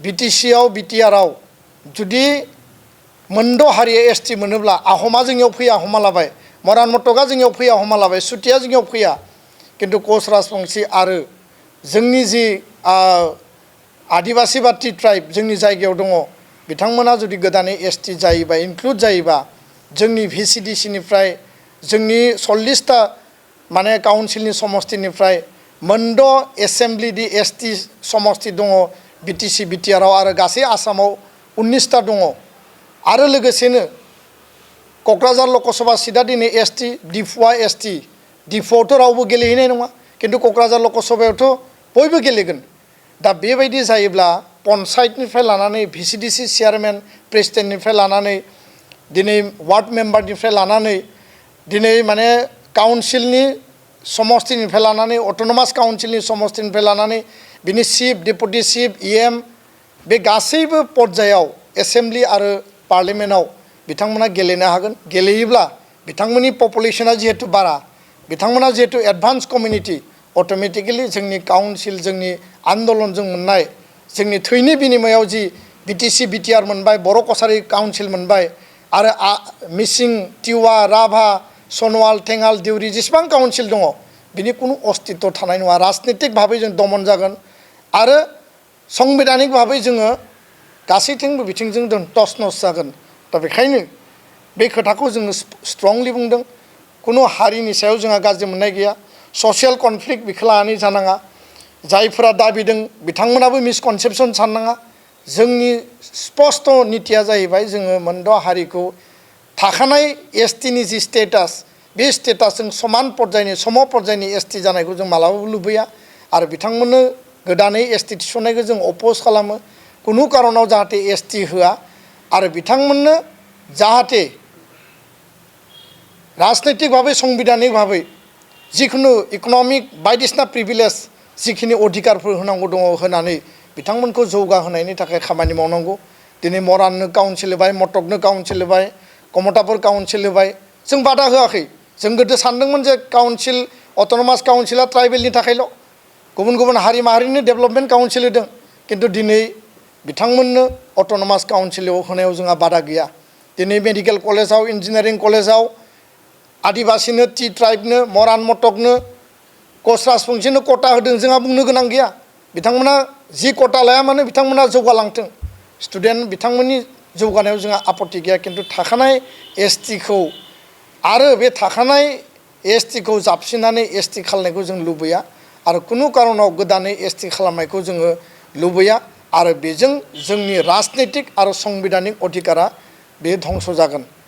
बिटिसिआव बिटिआरआव जुदि मोनद' हारिया एसटि मोनोब्ला आहमा जोंनियाव फैया आहमा लाबाय, मरान मटका जोंनियाव फैया आहमा लाबाय, सुतिया जोंनियाव फैया, किन्तु कच राजबंशी आरो जोंनि जि आदिबासी बाति ट्राइब जोंनि जायगायाव दङ बिथांमोना जुदि गोदानै एसटि जायोबा इनक्लुड जायोबा जोंनि भिसिडिसिनिफ्राय जोंनि 40टा माने काउन्सिलनि समष्टिनिफ्राय मोनद' एसेम्ब्लि दि एसटि समष्टि दङ बिटिसि बिटिआरआव आरो गासै आसामाव 19टा दङ आरो लोगोसेनो क'क्राझार लकसभा सीटआ दिनै एसटि डिफुआ एसटि डिफुआवथ' रावबो गेलेहैनाय नङा किन्तु क'क्राझार लकसभायावथ' बयबो गेलेगोन। दा बेबायदि जायोब्ला पन्चायतनिफ्राय लानानै भिसिडिसि चेयारमेन प्रेसिडेन्टनिफ्राय लानानै दिनै वार्ड मेम्बारनिफ्राय लानानै दिनै माने काउन्सिलनि समष्टिनिफ्राय लानानै अट'नमास काउन्सिलनि समष्टिनिफ्राय लानानै बिनि चिफ डेपुटि चिफ इएम बे गासैबो पर्यायाव एसेम्ब्लि आरो पार्लियामेन्टआव बिथांमोना गेलेनो हागोन। गेलेयोब्ला बिथांमोननि पपुलेसना जिहेतु बारा, बिथांमोना जिहेतु एडभान्स कमिउनिटि, अट'मेटिकेलि जोंनि काउन्सिल जोंनि आन्दलनजों मोननाय जोंनि थैनि बिनिमयाव जि बिटिसि बिटिआर मोनबाय, बर' कसारि काउन्सिल मोनबाय आरो मिसिं, तिवा, राभा, सनवाल, थेङाल, देउरि जेसेबां काउन्सिल दङ बिनि कुनु अस्तित्व थानाय नङा। राजनितिक भाबै जों दमन जागोन आरो संबिधानिक भाबै जोङो गासैथिंबो बिथिंजों जों टस नस जागोन। दा बेखायनो बे खोथाखौ जोङो स्ट्रंलि बुंदों। कुनु हारिनि सायाव जोंहा गाज्रि मोननाय गैया, ससियेल कनफ्लिक्ट बेखौ लानानै जानाङा, जायफोरा दाबिदों बिथांमोनाबो मिसकनसेपसन साननाङा। जोंनि स्पष्ट नितिया जाहैबाय जोङो मोनद' हारिखौ थाखानाय एसटिनि जि स्टेटास बे स्टेटासजों समान पर्यायनि सम पर्यायनि एसटि जानायखौ जों मालाबाबो लुबैया आरो बिथांमोननो गोदानै एसटि थिसननायखौ जों अपोज खालामो। कुनु कारनाव जाहाथे एसटि होआ आरो बिथांमोननो जाहाथे राजनैतिक भाबै संबिधानिक भाबै जिखुनु इकनमिक बायदिसिना प्रिभिलेज जिखिनि अधिकारफोर होनांगौ दङ होनानै बिथांमोनखौ जौगाहोनायनि थाखाय खामानि मावनांगौ। दिनै मराननो काउन्सिल होबाय, मटकनो काउन्सिल होबाय, कमतापुर काउन्सिल होबाय, जों बादा होआखै। जों गोदो सानदोंमोन जे काउन्सिल अट'नमास काउन्सिला ट्राइबेलनि थाखायल', गुबुन गुबुन हारि माहारिनि डेभेलपमेन्ट काउन्सिल होदों, किन्तु दिनै बिथांमोननो अट'नमास काउन्सिलाव होनायाव जोंहा बादा गैया। दिनै मेडिकेल कलेजाव, इन्जिनियारिं कलेजाव आदिबासीनो, टि ट्राइबनो, मरान मटकनो, कच राजबंशीनो कटा होदों, जोंहा बुंनो गोनां गैया। बिथांमोना जि कटा लाया मानो बिथांमोना जौगालांथों, स्टुडेन्ट बिथांमोननि जौगानायाव जोंहा आपत्ति गैया। किन्तु थाखानाय एसटिखौ आरो बे थाखानाय एसटिखौ जाबसिननानै एसटि खालामनायखौ जों लुबैया आरो कुनु कारनाव गोदानै एसटि खालामनायखौ जोङो लुबैया आरो बेजों जोंनि राजनैतिक आरो संबिधानिक अधिकारा बे धंस जागोन।